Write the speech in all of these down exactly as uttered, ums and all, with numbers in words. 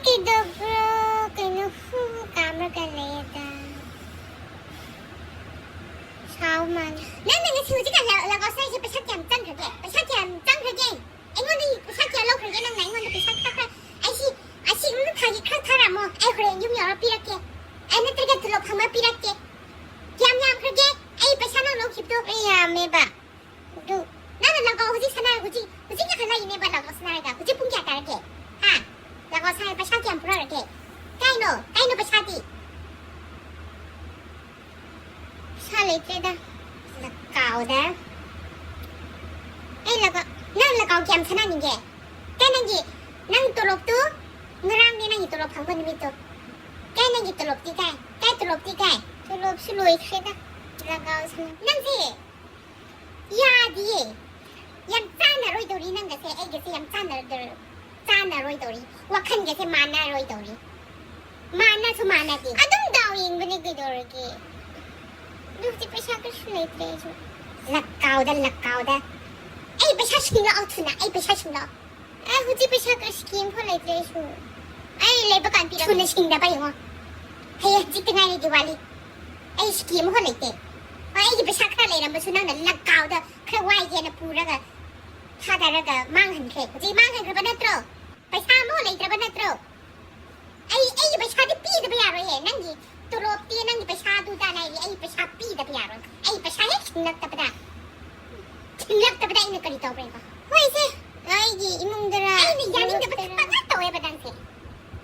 ꯀꯩꯗꯧꯕ꯭ꯔꯣ? ꯀꯩꯅꯣ ꯍꯨ ꯀꯥꯝꯔꯒ ꯂꯩꯌꯦꯗ꯫ ꯁꯥꯎ ꯃꯥꯜꯂꯦ꯫ ꯅꯪꯅ ꯉꯁꯤ ꯍꯧꯖꯤꯛꯀꯥꯟ ꯂ-, ꯂꯒꯥꯎ ꯁꯥꯏꯁꯦ ꯄꯩꯁꯥ ꯀꯌꯥꯝ ꯆꯪꯈ꯭ꯔꯒꯦ? ꯄꯩꯁꯥ ꯀꯌꯥꯝ ꯆꯪꯈ꯭ꯔꯒꯦ? ꯑꯩꯉꯣꯟꯗꯒꯤ ꯄꯩꯁꯥ ꯀꯌꯥ ꯂꯧꯈ꯭ꯔꯒꯦ? ꯅꯪꯅ ꯑꯩꯉꯣꯟꯗ ꯄꯩꯁꯥ ꯈꯔ ꯈꯔ, ꯑꯩ ꯁꯤ, ꯑꯁꯤ ꯊꯥꯒꯤ ꯈꯔ ꯊꯥꯔꯛꯑꯝꯃꯣ꯫ ꯑꯩ ꯍꯣꯔꯦꯟ ꯌꯨꯝ ꯌꯧꯔ ꯄꯤꯔꯛꯀꯦ꯫ ꯑꯩ ꯅꯠꯇ꯭ꯔꯒ ꯇꯣꯂꯣꯞ ꯐꯪꯕ ꯄꯤꯔꯛꯀꯦ꯫ ꯀꯌꯥꯝ ꯌꯥꯝꯈ꯭ꯔꯒꯦ? ꯑꯩ ꯄꯩꯁꯥ ꯅꯪ ꯂꯧꯈꯤꯕꯗꯣ? ꯑꯩ ꯌꯥꯝꯃꯦꯕ꯫ ꯑꯗꯨ ꯅꯪꯅ ꯂꯒꯥꯎ ꯍꯧꯖꯤꯛ ꯁꯥꯟꯅ-, ꯍꯧꯖꯤꯛ, ꯍꯧꯖꯤꯛ ꯉꯥꯛꯇ ꯂꯩꯔꯤꯅꯦꯕ ꯂꯒꯥꯎ ꯁꯥꯟꯅꯔꯒ꯫ ꯍꯧꯖꯤꯛ ꯄꯨꯡ ꯀꯌꯥ ꯇꯥꯔꯒꯦ? ꯍꯥ? ꯂꯒꯥꯎ ꯁꯥꯟꯅ ꯄꯩꯁꯥ ꯀꯌꯥꯝ ꯄꯨꯔꯛꯑꯒꯦ? ꯀꯥꯏꯅꯣ? ꯀꯥꯏꯅꯣ ꯄꯩꯁꯥꯗꯤ? ꯄꯩꯁꯥ ꯂꯩꯇ꯭ꯔꯦꯗ꯫ ꯂꯒꯥꯎꯗ꯫ ꯑꯩ ꯂꯒꯥꯎ, ꯅꯪ ꯂꯒꯥꯎ ꯀꯌꯥꯝ ꯁꯥꯟꯅꯅꯤꯡꯒꯦ? ꯀꯥꯏ ꯅꯪꯒꯤ, ꯅꯪ ꯇꯣꯂꯣꯞꯇꯨ, ꯉꯔꯥꯡꯅꯦ ꯅꯪꯒꯤ ꯇꯣꯂꯣꯞ ꯐꯪꯕ ꯅꯨꯃꯤꯠꯇꯨ꯫ ꯀꯥꯏ ꯅꯪꯒꯤ ꯇꯣꯂꯣꯞꯇꯤ ꯀꯥꯏ? ꯀꯥꯏ ꯇꯣꯂꯣꯞꯇꯤ ꯀꯥꯏ? ꯇꯣꯂꯣꯞꯁꯨ ꯂꯣꯏꯈ꯭ꯔꯦꯗ꯫ ꯂꯒꯥꯎ ꯁꯥꯟꯅ-, ꯅꯪꯁꯦ ꯌꯥꯗꯤꯌꯦ꯫ ꯌꯥꯝ ꯆꯥꯟꯅꯔꯣꯏꯗꯧꯔꯤ ꯅꯪꯒꯁꯦ ꯑꯩꯒꯁꯦ ꯌꯥꯝ ꯆꯥꯟꯅꯔꯣꯏꯗꯧꯔꯤ꯫ ꯆꯥꯟꯅꯔꯣꯏꯗꯧꯔꯤ꯫ ꯋꯥꯈꯜꯒꯁꯦ ꯃꯥꯟꯅꯔꯣꯏꯗꯧꯔꯤ꯫ ꯃꯥꯟꯅꯁꯨ ꯃꯥꯟꯅꯗꯦ꯫ ꯑꯗꯨꯝ ꯗꯥꯎ ꯌꯦꯡꯕꯅꯦ ꯀꯩꯗꯧꯔꯒꯦ꯫ ꯑꯗꯨ ꯍꯧꯖꯤꯛ ꯄꯩꯁꯥ ꯀꯩꯁꯨ ꯂꯩꯇ꯭ꯔꯦ ꯑꯩꯁꯨ꯫ ꯂꯛꯀꯥꯎꯗ, ꯂꯛꯀꯥꯎꯗ꯫ ꯑꯩ ꯄꯩꯁꯥ ꯁꯤꯡꯂꯛꯑꯣ ꯊꯨꯅ, ꯑꯩ ꯄꯩꯁꯥ ꯁꯤꯡꯂꯛꯑꯣ꯫ ꯑꯦ, ꯍꯧꯖꯤꯛ ꯄꯩꯁꯥ ꯀ-, ꯁ꯭ꯀꯤꯝ ꯐꯥꯎ ꯂꯩꯇ꯭ꯔꯦ ꯑꯩꯁꯨ꯫ ꯑꯩ ꯂꯩꯕ ꯀꯥꯟ ꯄꯤꯔꯛꯀꯦ꯫ ꯊꯨꯅ ꯁꯤꯡꯗꯕ ꯌꯦꯡꯉꯣ꯫ ꯍꯌꯦꯡ ꯍꯧꯖꯤꯛꯇ ꯉꯥꯏꯔꯦ ꯗꯤꯋꯥꯂꯤ꯫ ꯑꯩ ꯁ꯭ꯀꯤꯝ ꯐꯥꯎ ꯂꯩꯇꯦ꯫ ꯍꯣꯏ, ꯑꯩꯒꯤ ꯄꯩꯁꯥ ꯈꯔ ꯂꯩꯔꯝꯕꯁꯨ ꯅꯪꯅ ꯂꯛꯀꯥꯎꯗ ꯈꯔ ꯋꯥꯏꯒꯦꯅ ꯄꯨꯔꯒ ꯊꯥꯗꯔꯒ ꯃꯥꯡꯍꯟꯈ꯭ꯔꯦ꯫ ꯍꯧꯖꯤꯛ ꯃꯥꯡꯍꯟꯈ꯭ꯔꯕ ꯅꯠꯇ꯭ꯔꯣ? ꯄꯩꯁꯥ ꯑꯃꯐꯥꯎ ꯂꯩꯇ꯭ꯔꯕ ꯅꯠꯇ꯭ꯔꯣ? ꯑꯩ, ꯑꯩꯒꯤ ꯄꯩꯁꯥꯗꯤ ꯄꯤꯗꯕ ꯌꯥꯔꯣꯏꯌꯦ꯫ ꯅꯪꯒꯤ ꯇꯣꯂꯣꯞꯇꯤ ꯅꯪꯒꯤ ꯄꯩꯁꯥꯗꯨꯗ ꯂꯩꯔꯤ꯫ ꯑꯩ ꯄꯩꯁꯥ ꯄꯤꯗꯕ ꯌꯥꯔꯣꯏ꯫ ꯑꯩ ꯄꯩꯁꯥ ꯍꯦꯛ ꯁꯤꯡꯂꯛꯇꯕꯗ, ꯁꯤꯡꯂꯛꯇꯕꯗ ꯑꯩꯅ ꯀꯔꯤ ꯇꯧꯕ꯭ꯔꯥ? ꯍꯣꯏ, ꯏꯆꯦ꯫ ꯑꯩꯒꯤ ꯏꯃꯨꯡꯗꯔ, ꯑꯩꯅ ꯌꯥꯅꯤꯡꯗꯕ ꯃꯔꯨꯞꯇꯔ? ꯊꯕꯛ ꯉꯥꯛꯇ ꯇꯧꯋꯦꯕ ꯅꯪꯁꯦ꯫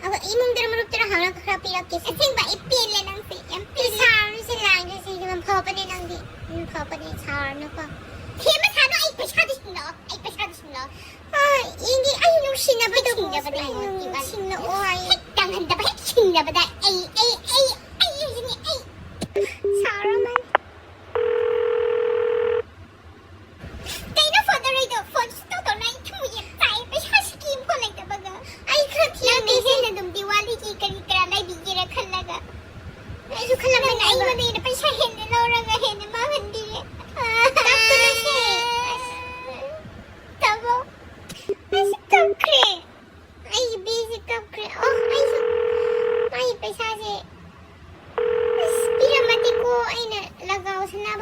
ꯑꯗꯣ ꯏꯃꯨꯡꯗꯔ ꯃꯔꯨꯞꯇꯔ ꯍꯪꯉꯒ ꯈꯔ ꯄꯤꯔꯛꯀꯦ꯫ ꯑꯁꯦꯡꯕ ꯑꯩ ꯄꯦꯜꯂꯦ ꯅꯪꯁꯦ꯫ ꯌꯥꯝ ꯄꯦꯜꯂꯦ꯫ ꯁꯥꯎꯔꯅꯨꯁꯦ, ꯂꯥꯡꯗ꯭ꯔꯁꯦ꯫ ꯌꯥꯝ ꯐꯕꯅꯦ ꯅꯪꯗꯤ꯫ ꯌꯥꯝ ꯐꯕꯅꯦ꯫ ꯁꯥꯎꯔꯅꯨꯀꯣ꯫ ꯊꯦꯝꯕ ꯁꯥꯅꯨ, ꯑꯩ ꯄꯩꯁꯥꯗꯤ ꯁꯤꯡꯂꯛꯑꯣ꯫ ꯑꯩ ꯄꯩꯁꯥꯗꯤ ꯁꯤꯡꯂꯛꯑꯣ꯫ ꯍꯣꯏ, ꯌꯦꯡꯒꯦ꯫ ꯑꯩ ꯅꯨꯡꯁꯤꯅꯕꯗꯣ ꯁꯤꯡꯅꯕꯗꯣ ꯑꯩ ꯌꯦꯡꯉꯣ꯫ ꯁꯤꯡꯂꯛꯑꯣ ꯍꯥꯏꯌꯦ꯫ ꯍꯦꯛ ꯇꯪꯍꯟꯗꯕ, ꯍꯦꯛ ꯁꯤꯡꯅꯕꯗ ꯑꯩ, ꯑꯩ, ꯑꯩ, ꯑꯩ ꯍꯥꯏꯁꯤꯅꯤ, ꯑꯩ꯫ ꯁꯥꯎꯔꯝꯃꯅꯤ꯫ ꯀꯩꯅꯣ ꯐꯣꯟ ꯇꯧꯔꯛꯏꯗꯣ? ꯐꯣꯟ ꯁꯨꯡꯇꯧ ꯇꯧꯔꯛꯑꯣꯏ꯫ ꯑꯩ ꯊꯃꯣꯏ ꯌꯥꯝ ꯆꯥꯛꯑꯦ꯫ ꯄꯩꯁꯥ ꯁꯤꯀꯤ ꯑꯃꯐꯥꯎ ꯂꯩꯇꯕꯒ꯫ ꯑꯩ ꯈꯔ ꯊꯤꯔꯝꯃꯦ꯫ ꯅꯪꯅ ꯍꯦꯟꯅ ꯑꯗꯨꯝ ꯗꯤꯋꯥꯂꯤꯒꯤ ꯀꯔꯤ ꯀꯔꯥ ꯂꯩꯕꯤꯒꯦꯔꯥ ꯈꯜꯂꯒ꯫ ꯑꯩꯁꯨ ꯈꯜꯂꯝꯕꯅꯦ꯫ ꯅꯪꯅ ꯑꯩꯉꯣꯟꯗ ꯍꯦꯟꯅ ꯄꯩꯁꯥ ꯍꯦꯟꯅ ꯂꯧꯔꯒ ꯍꯦꯟꯅ ꯃꯥꯡꯍꯟꯕꯤꯔꯦ꯫ ꯀꯞꯀꯅꯨꯁꯦ꯫ ꯇꯥꯃꯣ꯫ ꯑꯩꯁꯨ ꯀꯞꯈ꯭ꯔꯦ꯫ ꯑꯩꯒꯤ ꯕꯤꯁꯦ ꯀꯞꯈ꯭ꯔꯦ꯫ ꯑꯣ꯫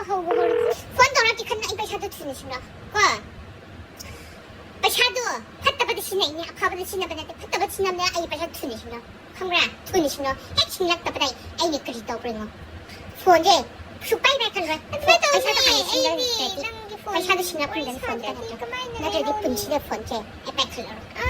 ꯍꯧꯕ ꯍꯧꯔꯗꯤ ꯐꯣꯟ ꯇꯧꯔꯛꯀꯦ ꯈꯟꯅ ꯑꯩ ꯄꯩꯁꯥꯗꯣ ꯊꯨꯅ ꯁꯤꯡꯅꯣ ꯀꯣ꯫ ꯄꯩꯁꯥꯗꯣ ꯐꯠꯇꯕꯗ ꯁꯤꯖꯤꯟꯅꯩꯅꯦ, ꯑꯐꯕꯗ ꯁꯤꯖꯤꯟꯅꯕ ꯅꯠꯇꯦ, ꯐꯠꯇꯕ ꯁꯤꯖꯤꯟꯅꯕꯅꯦ꯫ ꯑꯩ ꯄꯩꯁꯥ ꯊꯨꯅ ꯁꯤꯡꯅꯣ, ꯈꯪꯕ꯭ꯔꯥ? ꯊꯨꯅ ꯁꯤꯡꯅꯣ꯫ ꯍꯦꯛ ꯁꯤꯡꯂꯛꯇꯕꯗ ꯑꯩ, ꯑꯩꯅ ꯀꯔꯤ ꯇꯧꯕ꯭ꯔꯥ ꯌꯦꯡꯉꯣ꯫ ꯐꯣꯟꯁꯦ ꯁꯨꯛꯄꯥꯏ ꯄꯥꯏꯈꯠꯂꯣꯏ꯫ ꯑꯗꯨꯃꯥꯏꯅ ꯇꯧꯅꯦ꯫ ꯄꯩꯁꯥꯗꯣ ꯍꯥꯟꯅ ꯑꯩꯗꯤ ꯁꯤꯡꯅꯔꯛꯇ꯭ꯔꯗꯤ, ꯅꯪꯒꯤ ꯐꯣꯟ ꯄꯩꯁꯥꯗꯣ ꯁꯤꯡꯂꯛꯄ ꯋꯥꯔꯤ ꯉꯝꯗꯅ ꯐꯣꯟꯗꯣ ꯁꯥꯟꯅꯗꯦ꯫ ꯄꯥꯏꯈꯠꯂꯣ꯫ ꯀꯃꯥꯏꯅ ꯅꯠꯇ꯭ꯔꯗꯤ ꯂꯩꯍꯧꯅꯤ? ꯄꯨꯟꯁꯤꯗ ꯐꯣꯟꯁꯦ ꯑꯩ ꯄꯥꯏꯈꯠꯂꯔꯣꯏ꯫